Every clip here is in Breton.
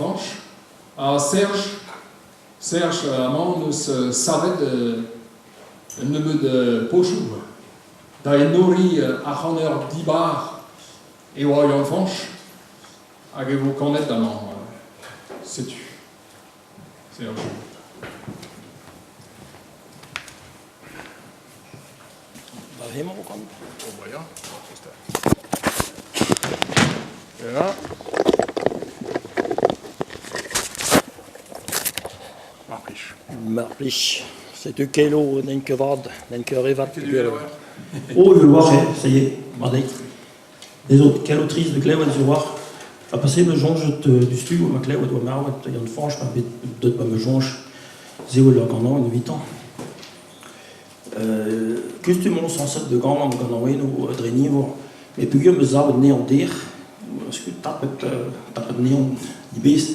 Yann-Fañch ha Serge. Serge amañ 'neus savet un nebeud pochoù da enoriñ ar c'haner dibar e oa Yann-Fañch hag e vo kanet amañ. Setu. Serge. Ba hemañ o kan. Oh bah ya, Ya. Mar plij. Mar plij. Setu kelo n'en ket vat, n'en ket re vat. Oh, je voir, ça y est, mat eo. Les autres, kelo trist de klevet sur war. Ha pase me soñjet du stu ma klevet oa marvet Yann Fañch, ma bet deut ma me soñj se eo gant an evitañ. Kustum on sañset da ganañ ganaouennoù dre niver met peogwir 'm eus savet anezhañ dec'h eus ket tapet tapet anezhañ dibezh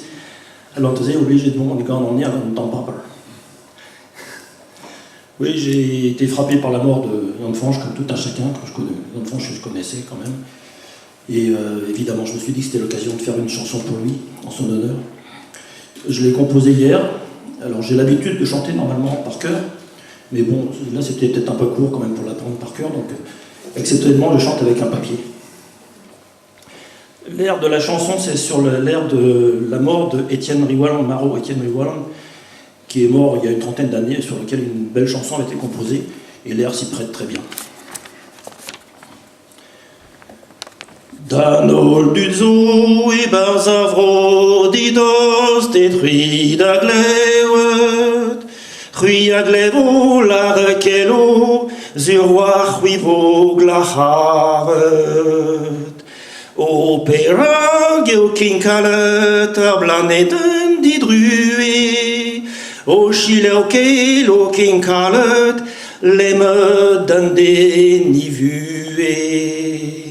alors neuze eo oblijet mont da ganañ anezhañ gant un tamm paper. Oui, j'ai été frappé par la mort de Yann Fañch comme tout un chacun, que je connais, Yann Fañch je connaissais quand même. Et évidemment, je me suis dit que c'était l'occasion de faire une chanson pour lui, en son honneur. Je l'ai composée hier. Alors j'ai l'habitude de chanter normalement par cœur, mais bon, là c'était peut-être un peu court quand même pour l'apprendre par cœur, donc exceptionnellement je chante avec un papier. L'air de la chanson, c'est sur l'air de la mort de Étienne Riwaland, Maro Étienne Riwaland, qui est mort il y a une trentaine d'années, sur lequel une belle chanson a été composée, et l'air s'y prête très bien. D'an holl dud zo e-barzh ar vro didost e c'hwi da glevet C'hwi a glevo lâret kelo sur war c'hwi vo glac'haret O perak eo kinkalet ar blanedenn didruez O selaou kelo kinkalet lemmet d'an den e vuhez.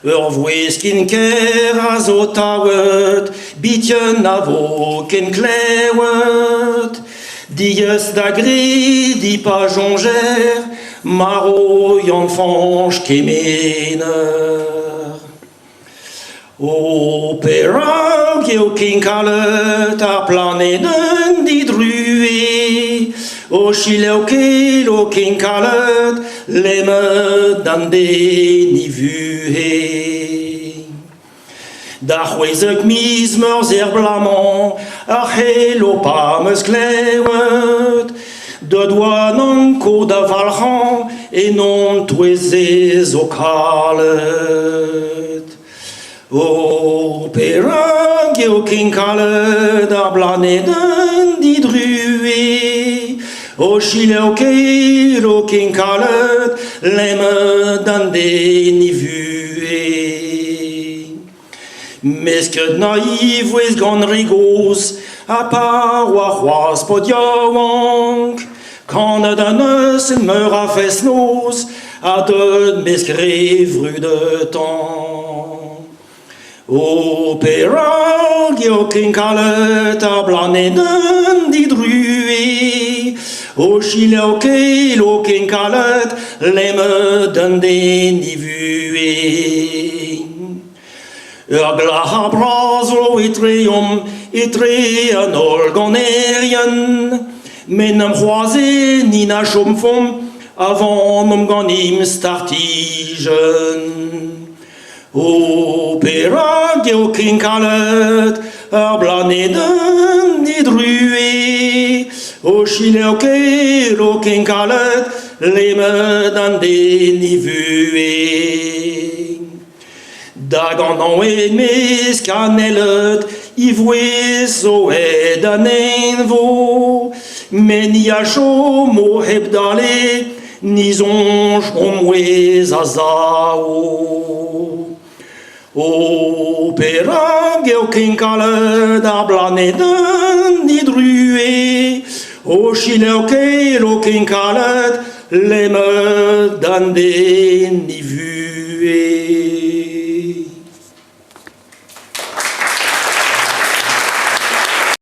Ur vouezh ken ker a zo tavet, biken na vo ken klevet. Diaes da grediñ pa soñjer marv Yann-Fañch Kemener. O perak eo ken kalet ar planedenn didruez O selaou ket o ken kalet lemmet d'an den e vuhez Da c'hwezek miz meurzh er bloaz-mañ ar c'helo pa 'm eus klevet Deut oan anko da valc'hañ en hon touez ez zo kalet. O perak eo ken kalet ar blanedenn didruez O selaou ket o ken kalet lemmet d'an den e vuhez. Mesket naivouez gant re gozh ha pa oa c'hoazh paotr yaouank Kanet an eus en meur a fest-noz ha deut mesk re vrudetañ. O perak eo ken kalet ar blanedenn didruez O selaou ket o ken kalet lemmet an den e vuhez. Ur glac'har bras zo etreomp, etre an holl ganerien. Met n'am c'hoaze ni na chomfomp avant omp ganimp startijenn. O perak eo ken kalet ar blanedenn didruez O selaou ket o ken kalet lemmet an den e vuhez. Da ganañ e-maez kanelet e vouezh zo aet an neñv Met ni a chomo hep dale, ni soñj hon mouezh a sav. O perak eo ken kalet ar blanedenn didruez O selaou ket o ken kalet lemmet d'an den e vuhez.